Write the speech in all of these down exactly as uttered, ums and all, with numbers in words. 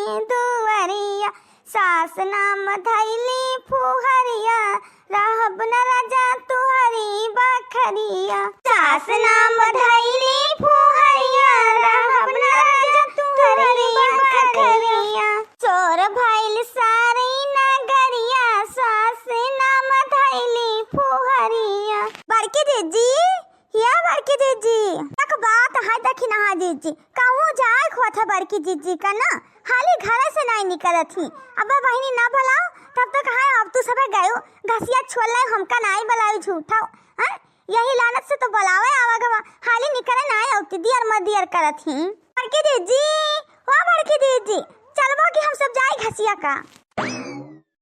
दुअरिया, सास नाम धैली फुहरिया, रहब न राजा तुहरी बखरिया। सास नाम धैली फुहरिया, रहब न राजा तुहरी बखरिया। चोर भइल सारी नगरिया, सास नाम धैली फुहरिया। बड़की जिज्जी, या बड़की जिज्जी, एक बात है, देखी ना, हाँ जिज्जी, कहूँ जाए के होत है बड़की जिज्जी का ना, हाली घरे से नाई निकलत ही। अब बहिनी ना बुलाओ, तब तक है, अब तू सबे गयो, घसिया छोल ले, हमका नाई बुलायो झूठा, हैं? यही लानत से तो बुलावे आवा गवा, हाली निकले नाई, औती दियर मदियर करत ही। बड़की जिज्जी, ओ बड़की जिज्जी, चलबो कि हम सब जाई घसिया का?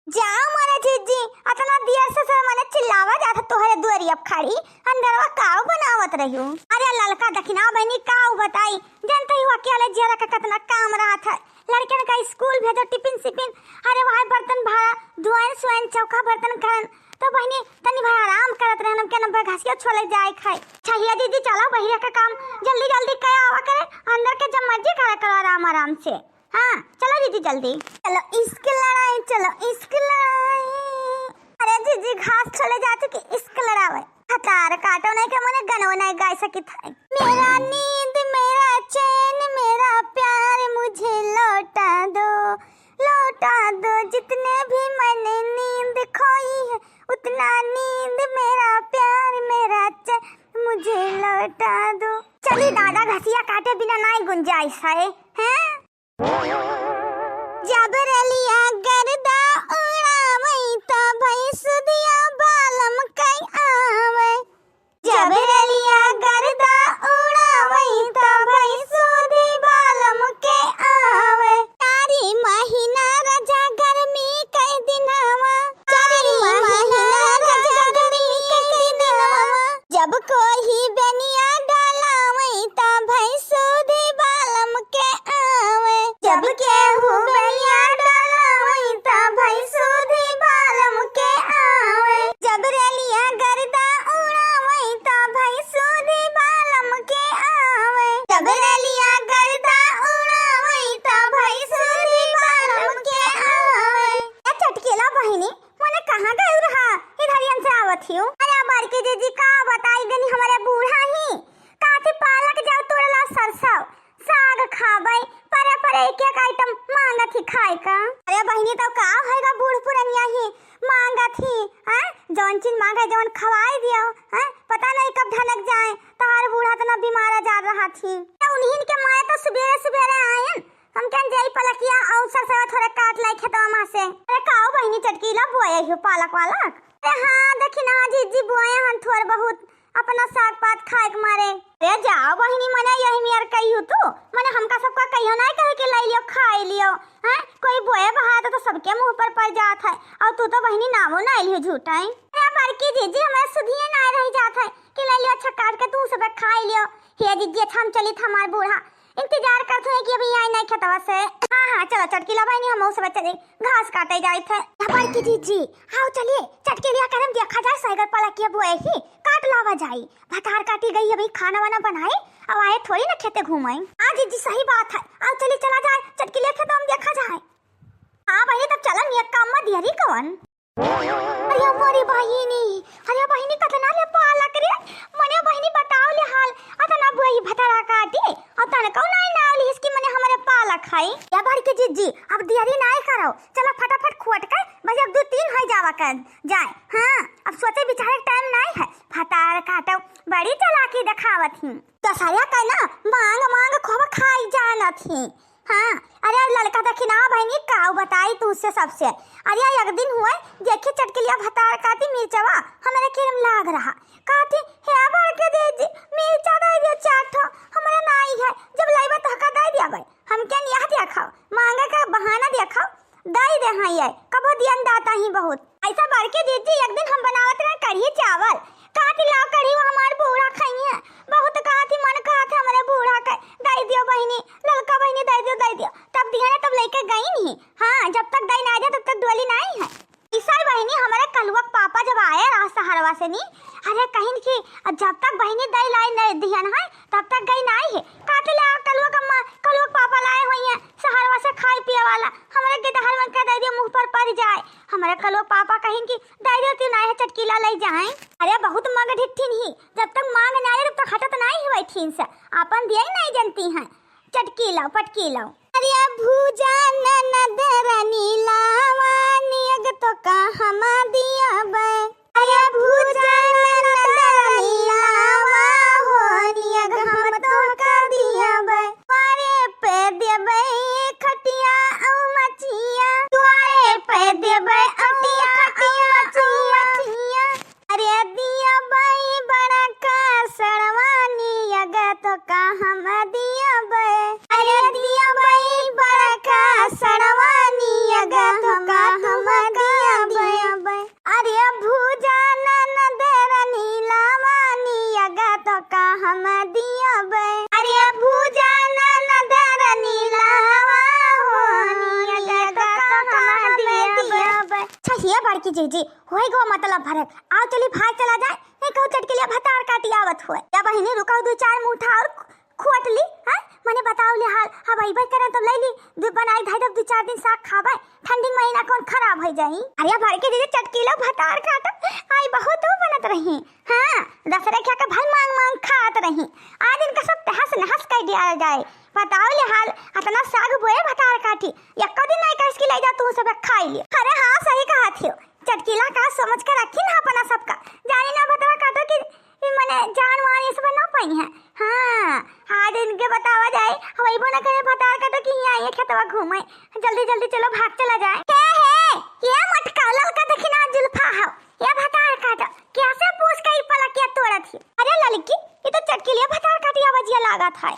जाओ मोरे जिज्जी, अतना दियर से सब मने चिल्लावा जात है तोहरे दुआरी अब खड़ी, अंदरवा काव बनावत रहियो। अरे ललका दखिना बहिनी काव बताई, जनते ही अकेले जियरा का कितना काम रहत है, लड़कन का स्कूल भेजो, टिफिन सिफिन, अरे वहाँ बर्तन भाड़ा, धोएन सोएन, चौका बर्तन करन, तो बहिनी तनी भर आराम करत रहन, हम के नंबर घसिया छोले जाए खाए। अच्छा हिया जिज्जी चलो बहिरा का काम जल्दी जल्दी कया आवा करे, अंदर के जब मर्जी करा करो आराम आराम से। हाँ, चलो जिज्जी जल्दी। चलो इश्क लड़ाई, चलो इश्क लड़ाई। अरे जिज्जी घास छोले जात कि इश्क लड़ावे। भतार काटो नहीं के मने गनो नहीं गाय सकित है। मेरा नींद, मेरा चैन, मेरा प्यार मुझे लौटा दो, लौटा दो। जितने भी मैंने नींद खोई है, उतना नींद मेरा प्यार, मेरा चैन मुझे लौटा दो। चली दादा घसिया काटे बिना नाई गुंजाइश है, हैं? जब रेलिया गर्दा उड़ावई त भई सुदिया बालम कई आवई। जब रेलिया गर्दा उड़ावई त भई सुदी बालम के आवई। चारी महीना राजा गर्मी कई दिनवा। चारी महीना राजा गर्मी कई दिनवा। जब कोई बेनिया डालावई त भई सुदी बालम के आवई। जब केहू बेनिया डालावई त भई सुदी बालम के आवई। जब रेलिया गर्दा उड़ावई त भई सुदी बालम के आवई। जब रेलिया गर्दा उड़ावई त भई सुदी बालम के आवई। ए चटकीला बहिनी, मने कहाँ गयू रहा? इधरियन से आवत हियो। अरे बड़की जिज्जी का बताई गनी हमरे बूढ़ा ही। काथी पालक जाओ तोड़ला सरसों, साग खाबै, परे परे एक एक आइटम मांगत ही खाए का। अरे बहिनी तो का होएगा बूढ़ पुरनिया ही मांगत ही, हैं? जौन चीज मांगे जौन खवाई दियो, हैं? पता नहीं कब ढलक जाए, तोहार बूढ़ा तना बीमार जा रहा थी। तो उन्हीं के मारे तो सुबेरे सुबेरे आयन, हम कहन जाई पलकिया और सरसवा थोड़े काट लाई खेतवा मा से। अरे काओ बहिनी चटकीला बोए हो पालक वालक? अरे हाँ, देखी ना जिज्जी बोए हन थोड़ बहुत अपना साग पात खाए के मारे। अरे जाओ बहिनी, मने यही मेर कही हो तू, मने हमका सबका कहियो ना कहे के लाई लियो खाए लियो, हैं? कोई बोए बहाए तो, तो सबके मुंह पर पड़ जात है, और तू तो बहिनी नामो ना लियो झूठा है। अरे बड़की जिज्जी हमारे सुधिए ना रह जात है कि लाई लियो अच्छा काट के तू सब खाए लियो। हे जिज्जी अच्छा हम चली था हमार बूढ़ा इंतजार करत हुए कि अभी आई नहीं खेतवा से। हाँ, हाँ, चलो चटकीला बहिनी, हम सब चले घास काटे जाइत है। बड़की जिज्जी, आओ चलिए चटकीलिया करम देखा जाए, सैगर पलकिया बोए ही काट लावा जाई। भतार काटी गई अभी खाना वाना बनाए, अब आए थोड़ी ना खेते घूमाई। हाँ जिज्जी सही बात है, आओ चलिए चला जाए चटकीलिया खेतवा में देखा जाए। हाँ बहिनी तब चलन ये काम में दियरी कवन। अरे हमारी बहिनी, अरे बहिनी कतना ले पालक रे, मने बहिनी बताओ ले हाल, अतना बोई भतार काटी, और तनकौ नाई नाव लिहिस कि मने हमरे पालक है। या बड़की जिज्जी, अब दियरी नाई करो, चलो फटाफट खोट के बस अब दो तीन हो जावा कर जाए। हाँ, अब सोचे विचारे टाइम नाई है, भतार काटो, बड़ी चालाकी दिखावत ही। दशहरा का ना मांग मांग खूब खाई जानत ही। हाँ, अरे ललका दखिना बहिनी काऊ बताई तू से सबसे। अरे एक दिन हुए देखी चटकीलिया भतार काटी मिर्चवा हमरे किरम लाग रहा। कहती हे बड़की जिज्जी मिर्चा दे दियो चार ठो, हमरे नाई है, जब लइबा तो हका दे दिया भाई। हम क्या नहीं यहाँ देखो मांगे का बहाना देखो। दई दे हाँ ये, कबो दियन दाता ही बहुत। ऐसा बड़की जिज्जी एक दिन हम बनावत रहे कढ़ी चावल, कहती लाओ कढ़ी वो हमार बूढ़ा खाई है, बहुत कहती मन कहत हमरे बूढ़ा के दई दियो बहिनी, ललका बहिनी दई दियो, दई दियो। तब दिया ना तब लेके गई नहीं। हाँ, जब तक दई ना दे तब तक डोली नहीं है। ईसाई बहिनी हमरे कलुआ के पापा जब आए रहा सहरवा से नी, अरे कहिन कि जब तक बहिनी दई लाई नहीं दिहन है, तब तक गई नहीं है। काटे ले आ कलुआ का माँ, कलुआ के पापा लाए हुई हैं शहरवा से खाए पिए वाला। हमरे के दहर मन के दे दिए, मुँह पर पड़ जाए। हमरे कलुआ पापा कहिन कि दे देती नहीं है, चटकीला ले जाए। अरे बहुत मग ढिट्ठिन ही, जब तक मांग ना आए तब तक हटत नहीं है वही ठीन से, आपन दिया ही नहीं जनती हैं। चटकीला पटकीला। अरे भूजा ननद रनीलावा नियग तो का हम दिया बे। अरे भूजा ननद रनीलावा हो नियग हम तो का दिया बे। द्वारे पे देबे खटिया औ मचिया। द्वारे पे देबे खटिया औ मचिया। अरे दिया बे बड़का सड़वानी अग तो का हम दिया बे। अरे दिया बे बड़का सड़वानी अग तो का हम दिया बे। अरे भूजा ननद रनीलावा नियग तो का हम दिया बे। अरे भूजा ननद रनीलावा हो नियग तो का हम दिया बे। अच्छा, हे बड़की जीजी, होई गो मतलब फरक। आओ चली भाग चला जाए, नहीं कहूँ चटकिलिया भतार काटी आवत होए। या बहिनी रुकाओ, दो चार मुठा और खोट ली, हैं? मने बताओ ले हाल, अब अइबे करन तो ले ली, दू बनाई धई दब, दू चार दिन साग खाबे, ठंडी महीना कौन खराब हो जाई। अरे भड़की दीदी चटकीला भतार काट, आई बहुत वो बनत रही। हाँ, दसरे खा के भल मांग मांग खात रही। आज इनका सब तहस नहस कर दिया जाए। बताओ ले हाल, अतना साग बोए भतार काटी, यक्को दिन नहीं कह इसकी ले जा तू सब खाई ले। अरे हाँ, सही कहा थियो, चटकीला का समझ के रखी ना अपना सबका, जानी ना भतवा काटो कि ई मने जान वान ये सब ना पाई है। हाँ, आज इनके बतावा जाए, हम अइबो ना करे भतार काटो कि यहाँ ये खेतवा घूमे। जल्दी जल्दी चलो, भाग चला जाए। हे हे, ये मटका ललका देखी ना जुल्फा हो, ये भतार काटो, कैसे पूछ के ई पलकिया तोड़त ही? अरे ललकी, ये तो चटकीलिया भतार काटी आवाजिया लागत है।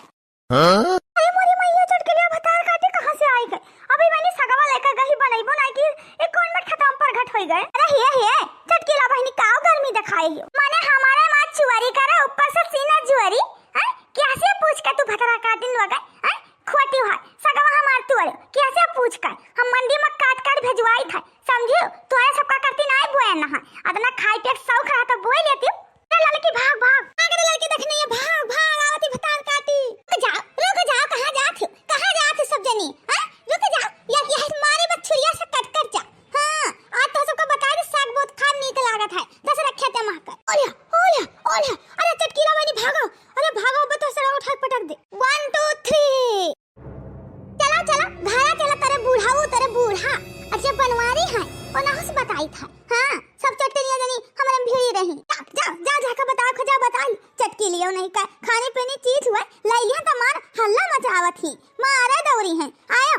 हाँ? अरे मोरी मैया, चटकीलिया भतार काटी कहाँ से आई गए? अभी मैंने सगवा लेकर गही बनइबो ना कि एक कौन में खतम प्रगट होई गए। अरे हे हे, चटकीला बहिनी काव गर्मी दिखाई हो? माने हमारे माँ चुअरी करे, ऊपर से सीना जुअरी, हैं? कैसे पूछ के तू भतार काटिन लगे, हैं? खोटी है, सगवा हमार तोड़े, कैसे पूछ के? हम मंडी में काट काट भेजवाई था, समझियो? तोरे सबका करती ना बोए ना है, अतना खाई पिए के शौक रहा तो बोए लेती। ए लड़की भाग, भाग। भाग रे लड़की, देखने ये भाग, भाग, आवती भतार काटी। रुक जाओ, रुक जाओ, कहाँ जात हो? कहाँ जात हो सब जनी? हैं? रुक जाओ, या, या मारे बस छुरिया से कट, कट जा। हाँ, आज तो सबको बता दे, साग बहुत खान नीक लागत है। दस रखे ते मार कर। ओलिया, ओलिया, ओलिया। अरे चटकीला बहिनी भागो। अरे भागो, अब तो सड़ा उठा के पटक दे। One, two, three। चला, चला, घरा चला, तेरे बूढ़ा, वो तेरे बूढ़ा। अच्छा बनवारी है, वो ना उस बताई था। हाँ, सब चटकनिया जनी हमरे में भिड़ी रही। जा, जा, जा, जाके बताओ, खजा बताई। चटकीलियो नहीं का, खाने पीने चीज हुआ, लैलिया तो मार हल्ला मचावत ही। मारे दौरी है, आयो।